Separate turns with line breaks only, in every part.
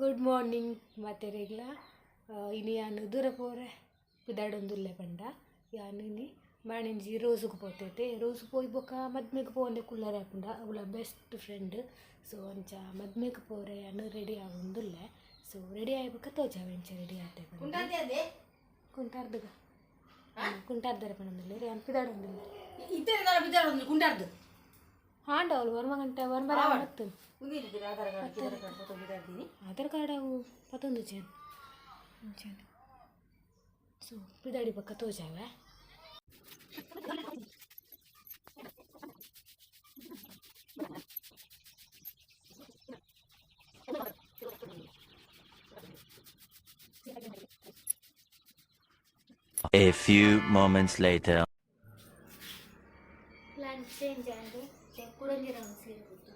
Good morning ಮಾತೆರೆಗ್ಲ. ಇನಿ ಯಾನ್ ದೂರ ಪೋರೆ ಪಿದಾಡೊಂದುಲ್ಲೆ ಪಂಡ ಯಾನ್ ಇನಿ ಮಾಣಿಂಜಿ ರೋಸುಗು ಪೋತೈತೆ. ರೋಸು ಪೋಯಿ ಬೊಕ ಮದ್ಮೆಗ್ ಪೋವಂದೆ ಕುಲ್ಲರೆ ಆಪುಂಡ, ಅವಳ ಬೆಸ್ಟ್ ಫ್ರೆಂಡ್. ಸೊ ಅಂಚ ಮದ್ಮೆಗ್ ಪೋರೆ ಯಾನ್ ರೆಡಿ ಆವೊಂದುಲ್ಲೆ. ಸೊ ರೆಡಿ ಆಯಿ ಬೊಕ ತೋಜಾವೆ ಎಂಚ ರೆಡಿ ಆತೆ ಪಂಡ. ಕುಂಟಾರ್ದುಗ ಕುಂಟಾರ್ದರೆ ಪಂಡೊಂದುಲ್ಲೆ ಯಾನ್ ಪಿದಾಡೊಂದುಲ್ಲೆ.
ಕುಂಟಾರ್ದು
ಹಾಂಡ ಅವಳು ವರ್ಮ ಗಂಟೆ ವರ್ಮರ ಮತ್ತು
Aadhaar card Aadhaar card photo ಬಿದಾಡ್ತೀನಿ.
ಆಧಾರ್ ಕಾರ್ಡ್ ಅವು ಪತ್ತೊಂದು ಜನ ಅಂಚನೆ. ಸೊ ಪಿದಾಡಿ ಬೊಕ್ಕ ತೋಜಾವೆ.
A few moments later.
Plan change and ಕುಡೊಂಜಿ round ಸೀರೆ ಕುತ್ತು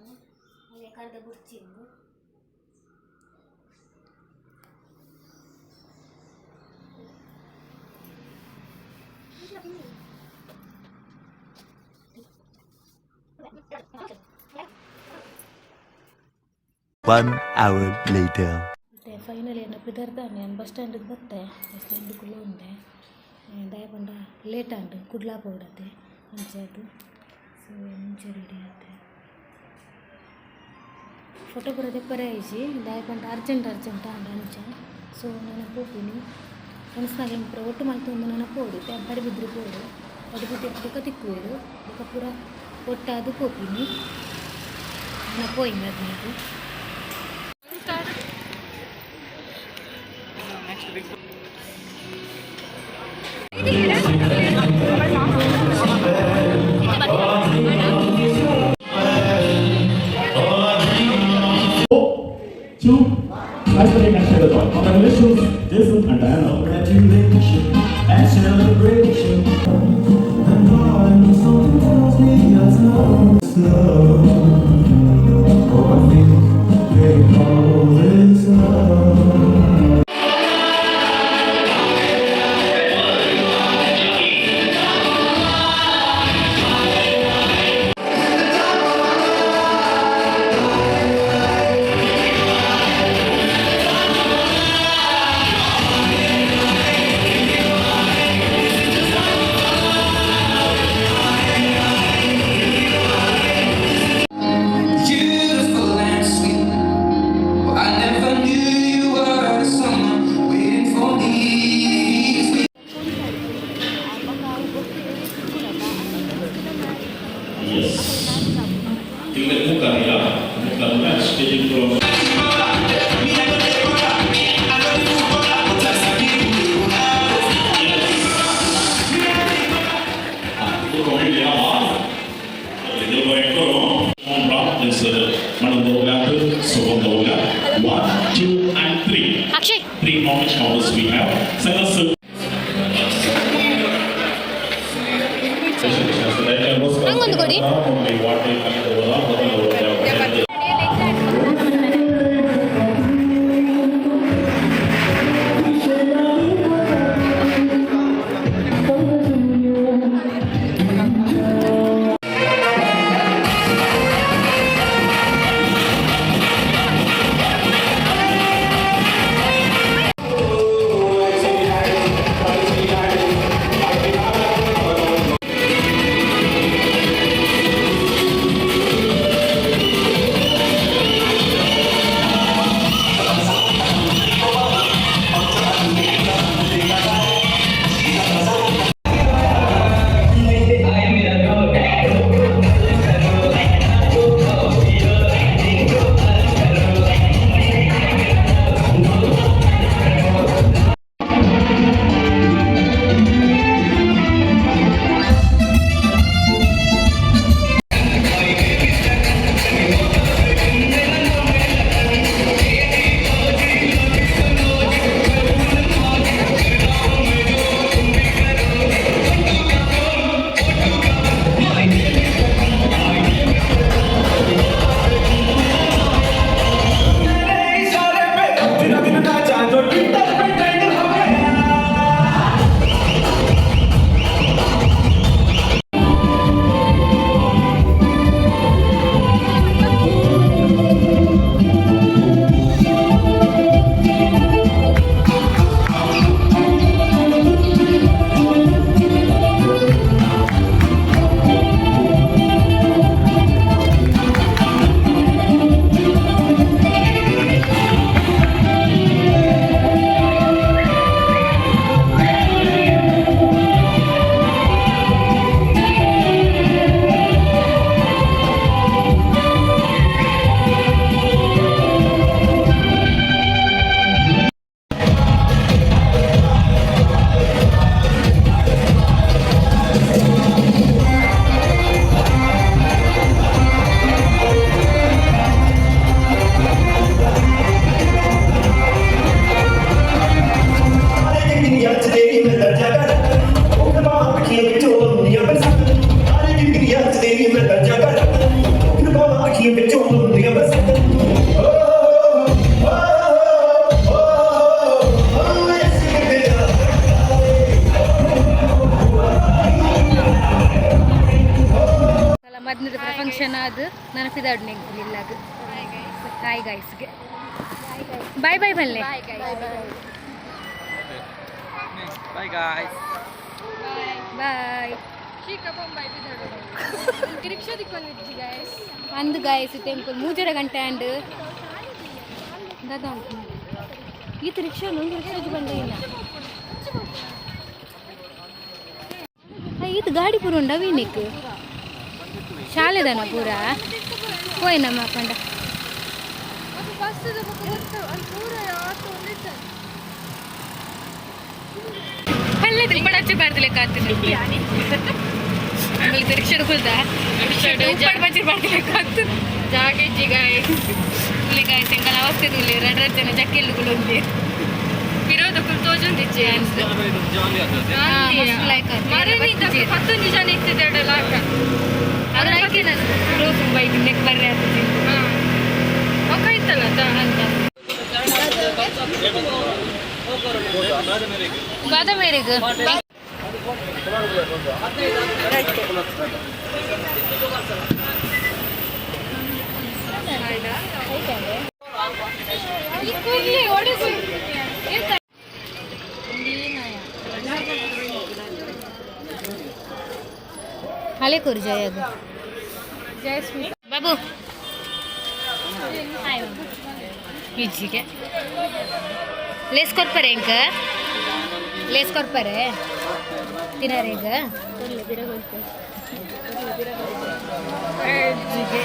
ಅದೇ ಕರ್ದ ಬುಡ್ಚಿಂದು.
One hour later.
ಮತ್ತು ಫೈನಲಿ ಏನು ಪಿದರ್ದಾನೆ ನಾನು ಬಸ್ ಸ್ಟ್ಯಾಂಡಿಗೆ ಬತ್ತೆ. ಬಸ್ ಸ್ಟ್ಯಾಂಡಿಗೆ ಉಂಡೆ ದಾಯ ಪಂಡ ಲೇಟ್ ಆಂಡ್ ಕುಡ್ಲ ಪೋಡತೆ ಅಂಚಾದ್. ಸೊ ಮುಂಚೆ ರೆಡಿ ಆತೆ. ಫೋಟೋ ಪೂರ ದೆಪ್ಪರೆ ಆಯ್ಜಿ, ದಾಯ ಪಂಡ ಅರ್ಜೆಂಟ್ ಅರ್ಜೆಂಟ್ ಆಂಡ್ ಅಂಚ. ಸೊ ನನ ಪೋಪಿನಿ. ಫ್ರೆಂಡ್ಸ್ನಾಗ ಪೂರ ಒಟ್ಟು ಮಲ್ತೊಂದು ನನ ಪೋಡು ಪಡುಬಿದ್ರಿ ಪೋಡು. ಪಡುಬಿದ್ರಿ ಬೊಕ ತಿಕ್ಕುವೆರು, ಬೊಕ ಪೂರ ಒಟ್ಟಾದ್ ಪೋಪಿನಿ. ನನ ಪೋಯಿನಿ ಅದ್ನೈದು.
Two, congratulations, Jason and Diana.
Congratulations and celebration. And darling, something tells me it's love. Oh, I think they call this love.
Beautiful and sweet. Well, I never knew you were the someone waiting for me.
Yes. Tingnan mo kanila, mukhang match from One, two, and three.
Akshay.
Three knowledge holders we have. Sir.
ಹಂಗೊಂದು ಕೊಡಿ. ಅದು ನನಪಿದಾಡು ನೆಂಕು ಇಲ್ಲಾಗ. Hi ಗಾಯ್ಸ್ಗೆ boy boy ಬಲ್ಲೆ.
Bye guys.
Boy. ಅಂದು guys, temple ಮೂಜರ ಗಂಟೆ ಅಂಡ್ ದಾದ ಉಂಟು. ಈತ rickshaw, ಒಂದು rickshaw ಬಂದ ಇಲ್ಲ. ಈತ ಗಾಡಿ ಪೂರ ಉಂಡ ವೀನಿಕ್ ಶಾಲೆದನ ಪೂರ ಪೋಯ್ ನಮ್ಮ ಪಂಡ. ಅಲ್ಲೇ ತಿಂಬಡಚ್ಚೆ ಬಾರ್ದಿಲ್ಲ ಕಾತು. ಆಮೇಲೆ ರಿಕ್ಷಾ ಕುಲ್ದ ಉಪ್ಪಡ್ ಬಜ್ಜಿ ಬಾರ್ದಿಲ್ಲ ಕಾತು. ಜಾಗೇಜಿ ಗಾಯ್ಸ್, ಇಲ್ಲಿ ಗಾಯ್ಸ್, ಎಂಕಲ್ ಅವಸ್ಥೆ ತುಲೆ. ರಡ್ ರಡ್ ಜನ ಜಕ್ಕೆಲ್ಲುಗಳು ಉಂಡೆ
ಪಿರೋದಕ್ಕೂ ತೋಜೊಂದಿಜ್ಜೆ. ಪತ್ತೊಂದು ಜನ ಇತ್ತಿದ್ದಾಡಲ್ಲ ಅಕ್ಕ.
ಅದ್ರ ಐಕೆ ನಾನು ರೋಸ್ ಬೈಕ್ ನೆಕ್ ಬರ್ರೆ ಆಗ್ತದೆ.
ಒಕ್ಕ ಇತ್ತಲ್ಲ ಅಂತ.
ಬಾದಾಮೇರಿಗೆ. ಹಳೆ ಕೊರು ಜಯಗ ಬಾಬು ಇಜ್ಜಿಗೆ ಲೇಸ್ ಕೊರ್ಪರೆ. ಇಂಕ ಲೇಸ್ ಕೊರ್ಪರೆ ತಿನ್ನರೆ ಈಗ. ಅಜ್ಜಿಗೆ.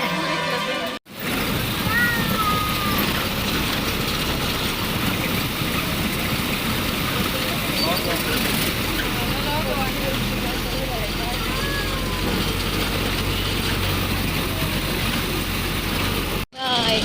ಬಾಯ್.